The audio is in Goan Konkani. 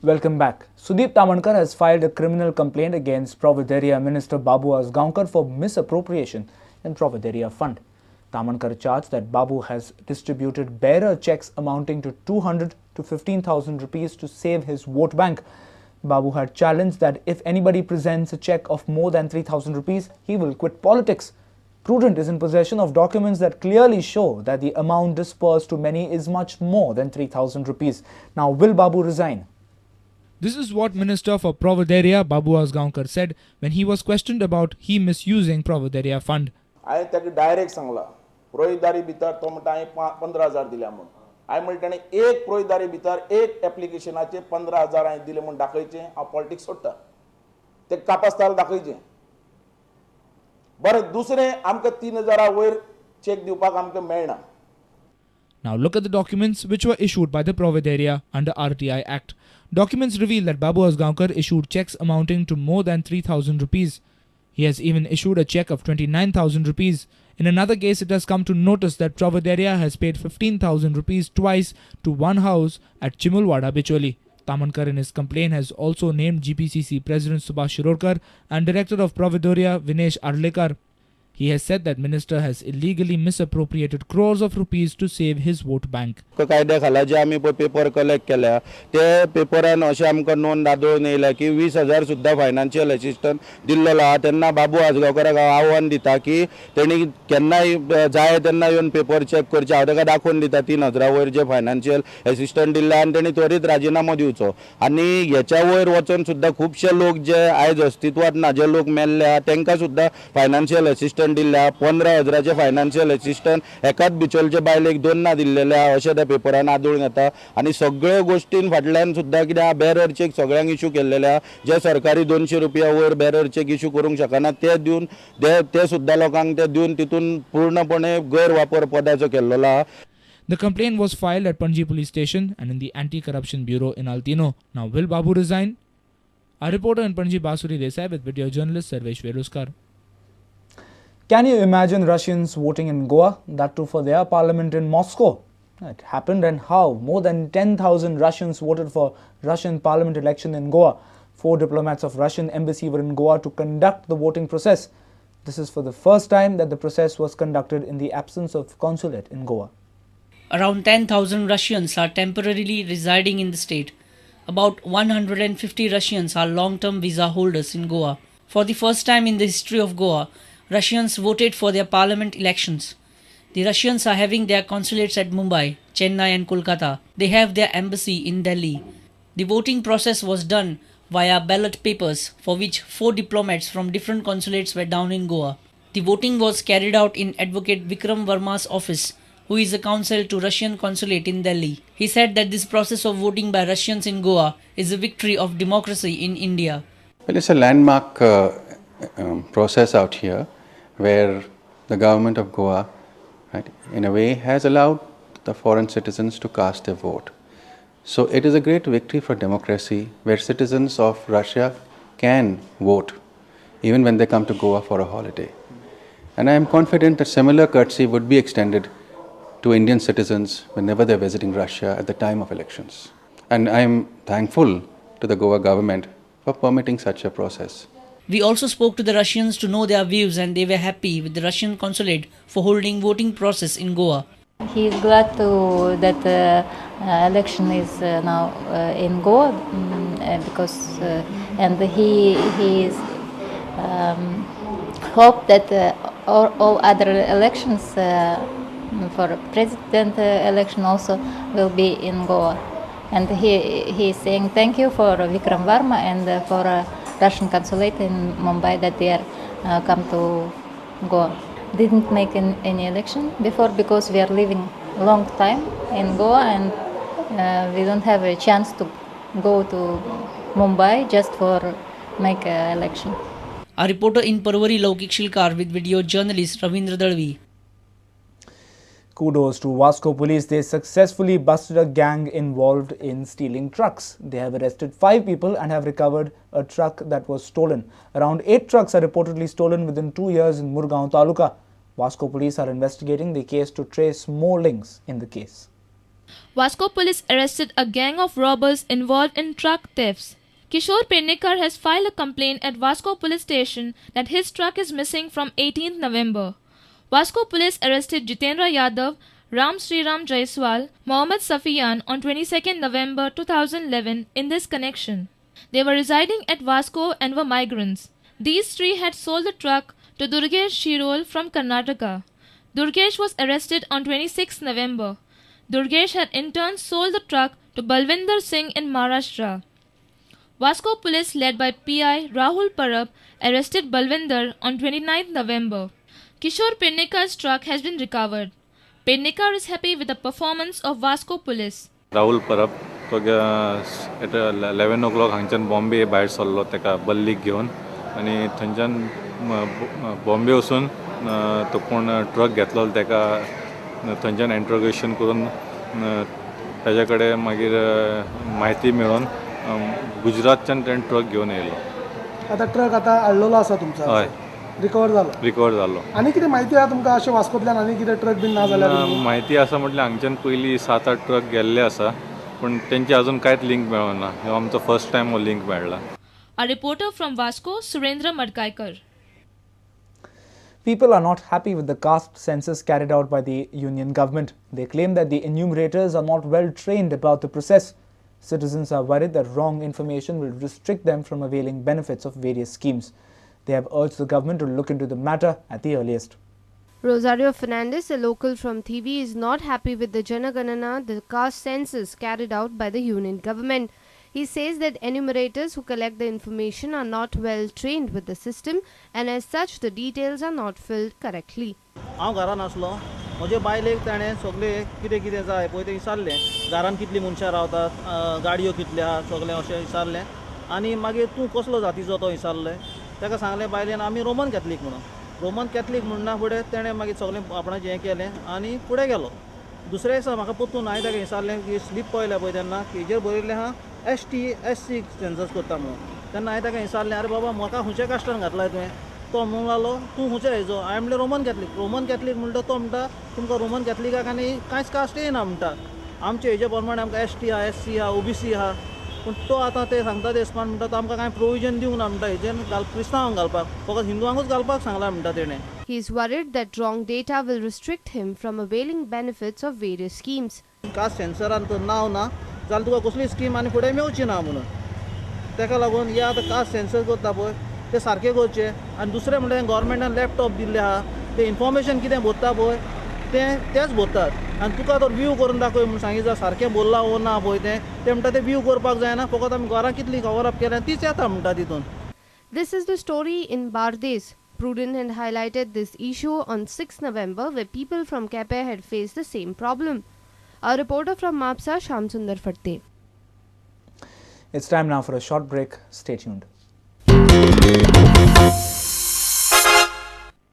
Welcome back. Sudeep Tamankar has filed a criminal complaint against Provedoria Minister Babu Azgaonkar for misappropriation in Provedoria Fund. Tamankar charged that Babu has distributed bearer checks amounting to 200 to 15,000 rupees to save his vote bank. Babu had challenged that if anybody presents a check of more than 3,000 rupees, he will quit politics. Prudent is in possession of documents that clearly show that the amount disbursed to many is much more than 3,000 rupees. Now, will Babu resign? This is what Minister for Provedoria Babu Azgaonkar said when he was questioned about he misusing Provedoria Fund. हांवें ताका डायरेक्ट सांगलां, प्रोयदारी भितर तो म्हणटा हांवें 15,000 दिल्या म्हूण. हांवें म्हणलें ताणें एक प्रोयदारी भितर एक एप्लिकेशनाचे 15,000 हांवें दिले म्हूण दाखयचें, हांव पॉलिटिक्स सोडटा. ते कापास्ताल दाखयचें. बरें, दुसरें आमकां 3,000 वयर चॅक दिवपाक आमकां मेळना. Now look at the documents which were issued by the Provedoria under RTI Act. Documents reveal that Babu Azgaonkar issued checks amounting to more than 3,000 rupees. He has even issued a check of 29,000 rupees. In another case, it has come to notice that Provedoria has paid 15,000 rupees twice to one house at Chimulwada, Bicholi. Tamankar in his complaint has also named GPCC President Subhash Shirodkar and Director of Provedoria Vinesh Arlekar. He has said that minister has illegally misappropriated crores of rupees to save his vote bank. कायद्या खाला जे आमी पळय पेपर कलेक्ट केल्या ते पेपरान अशें आमकां नोंद आदळून येयल्या की 20,000 सुद्दां फायनान्शियल एसिस्टंट दिल्लो आहा. तेन्ना बाबू आजगांवकराक हांव आव्हान दिता की तेणी केन्नाय जाय तेन्ना येवन पेपर चॅक करचे. हांव ताका दाखोवन दिता 3,000 वयर जे फायनान्शियल एसिस्टंट दिल्ले आनी तेणी त्वरीत राजिनामो दिवचो. आनी हेच्या वयर वचून सुद्दां खुबशे लोक जे आयज अस्तित्वांत ना, जे लोक मेल्ले आहा तांकां सुद्दां फायनान्शियल एसिस्टंट दिल्ल्या. 15,000 फायनान्शियल एसिस्टंट एकाच बिचोलचे बायलेक 2 दिल्लेले आहा अशें त्या पेपरान आदळून येता. आनी सगळे गोश्टीन फाटल्यान सुद्दां कितें आहा, बॅरर चॅक सगळ्यांक इशू केल्लेले आहा. जे सरकारी 200 रुपया वयर बॅरर चॅक इशू करूंक शकना ते दिवन ते सुद्दां लोकांक ते दिवन तितून पूर्णपणे गैरवापर पदाचो केल्लो आहा. The complaint was filed at Panaji Police Station and in the Anti-Corruption Bureau in Altino. Now, will Babu resign? Our reporter in Panaji, Basuri Desai, with video journalist Sarvesh Veluskar. Can you imagine Russians voting in Goa, that too for their parliament in Moscow? It happened, and how? More than 10,000 Russians voted for Russian parliament election in Goa. 4 diplomats of Russian embassy were in Goa to conduct the voting process. This is for the first time that the process was conducted in the absence of consulate in Goa. Around 10,000 Russians are temporarily residing in the state. About 150 Russians are long-term visa holders in Goa. For the first time in the history of Goa, Russians voted for their parliament elections. The Russians are having their consulates at Mumbai, Chennai and Kolkata. They have their embassy in Delhi. The voting process was done via ballot papers, for which 4 diplomats from different consulates were down in Goa. The voting was carried out in Advocate Vikram Verma's office, who is a counsel to Russian consulate in Delhi. He said that this process of voting by Russians in Goa is a victory of democracy in India. Well, it's a landmark process out here, where the government of Goa, right, in a way has allowed the foreign citizens to cast their vote. So it is a great victory for democracy, where citizens of Russia can vote even when they come to Goa for a holiday. And I am confident that similar courtesy would be extended to Indian citizens whenever they are visiting Russia at the time of elections. And I am thankful to the Goa government for permitting such a process. We also spoke to the Russians to know their views, and they were happy with the Russian consulate for holding voting process in Goa. He is glad to that election is now in Goa, because and he is hope that all other elections for president election also will be in Goa. And he is saying thank you for Vikram Verma and for Russian consulate in Mumbai that they are come to Goa. Didn't make any election before because we are living long time in Goa, and we don't have a chance to go to Mumbai just for make an election. Our reporter in Parvari, Laukik Shilkar, with video journalist Ravindra Dalvi. Kudos to Vasco police. They successfully busted a gang involved in stealing trucks. They have arrested 5 people and have recovered a truck that was stolen. Around 8 trucks are reportedly stolen within 2 years in Murgaon Taluka. Vasco police are investigating the case to trace more links in the case. Vasco police arrested a gang of robbers involved in truck thefts. Kishore Pednekar has filed a complaint at Vasco police station that his truck is missing from 18th November. Vasco police arrested Jitendra Yadav, Ram Sriram Jaiswal, Mohammad Safiyan on 22nd November 2011 in this connection. They were residing at Vasco and were migrants. These three had sold the truck to Durgesh Shirol from Karnataka. Durgesh was arrested on 26 November. Durgesh had in turn sold the truck to Balwinder Singh in Maharashtra. Vasco police, led by PI Rahul Parab, arrested Balwinder on 29 November. Kishore Pednekar's truck has been recovered. Pednekar is happy with the performance of Vasco police. Rahul Parab तो एट 11 o'clock हांगच्यान बॉम्बे भायर सरलो ताका बल्लीक घेवन आनी थंयच्यान बॉम्बे वचून तो कोण ट्रक घेतलो ताका थंयच्यान इंट्रोगेशन करून ताज्या कडेन मागीर म्हायती मेळोवन गुजरातच्यान तेणें ट्रक घेवन येयलो. आतां ट्रक आतां हाडलेलो आसा तुमचो? हय, रिकवर जालो. रिकवर जालो. आनी कितें म्हायती आसा तुमकां अशें वास्कोंतल्यान आनी कितें ट्रक बीन ना जाल्यार? म्हायती आसा म्हटल्यार हांगच्यान पयलीं 7-8 ट्रक गेल्ले आसा, पूण तेंची अजून कांयच लिंक मेळना. हो आमचो फर्स्ट टायम हो लिंक मेळ्ळा. A reporter from Vasco, Surendra Madkaikar. People are not happy with the caste census carried out by the union government. They claim that the enumerators are not well trained about the process. Citizens are worried that wrong information will restrict them from availing benefits of various schemes. They have urged the government to look into the matter at the earliest. Rosario Fernandez, a local from Thivi, is not happy with the Janaganana, the caste census carried out by the union government. He says that enumerators who collect the information are not well trained with the system and as such the details are not filled correctly. हांव घरान आसलो, म्हजे बायलेक ताणें सगळें कितें कितें जाय पळय तें विचारलें, घरान कितलीं मनशां रावतात, गाडयो कितल्यो आहा, सगळें अशें विचारलें. आनी मागीर तूं कसलो जातीचो तो विचारलें. ताका सांगलें बायलेन आमी रोमन कॅथलीक म्हणून. रोमन कॅथलीक म्हणना फुडें तेणें मागीर सगळें आपणाचें हें केलें आनी फुडें गेलो. दुसऱ्या दिसा म्हाका परतून हांवें ताका विचारलें की स्लीप पळयल्या पळय तेन्ना हेजेर बरयल्लें आहा ST SC census करता म्हणून. तेन्ना हांवें ताका विचारलें, आरे बाबा म्हाका खंयच्या कास्टान घातलाय तुवें? तो म्हणूंक लागलो तूं खंयच्या हेजो? हांवें म्हणलें रोमन कॅथलीक. रोमन कॅथलीक म्हणटा तो म्हणटा तुमकां रोमन कॅथलिकाक आनी कांयच कास्ट येना म्हणटा. आमचे हेजे प्रमाणे आमकां ST आहा, SC आहा, OBC आहा. पूण तो आतां ते सांगता ते हिसपान म्हणटा तो आमकां कांय प्रोविजन दिवंक ना म्हणटा हेजेर क्रिस्तांवांक घालपाक, फकत हिंदुवांकूच घालपाक सांगलां म्हणटा तेणें. He is worried that wrong data will restrict him from availing benefits of various schemes. Caste सेन्सरान तर नांव ना जाल्यार तुका कसली स्कीम आनी फुडें मेवची ना म्हणून. ताका लागून हे आतां कास्ट सेन्सर करता पळय ते सारकें करचें. आनी दुसरें म्हणल्यार गव्हर्मेंटान लॅपटॉप दिल्ले आहा, ते इन्फॉर्मेशन कितें भरता पळय तें तेच भरतात. आनी तुका तर व्यू करून दाखय म्हूण सांगितलं सारकें बोल्लां वो ना पळय तें, ते म्हणटा तें व्यू करपाक जायना, फकत आमी घरां कितलीं कवर अप केल्या तीच येता म्हणटा तितून. This is the story in Bardez. Prudent had highlighted this issue on 6 November where people from Kepe had faced the same problem. Our reporter from Mapsa, Sham Sundar Fatte. It's time now for a short break. Stay tuned.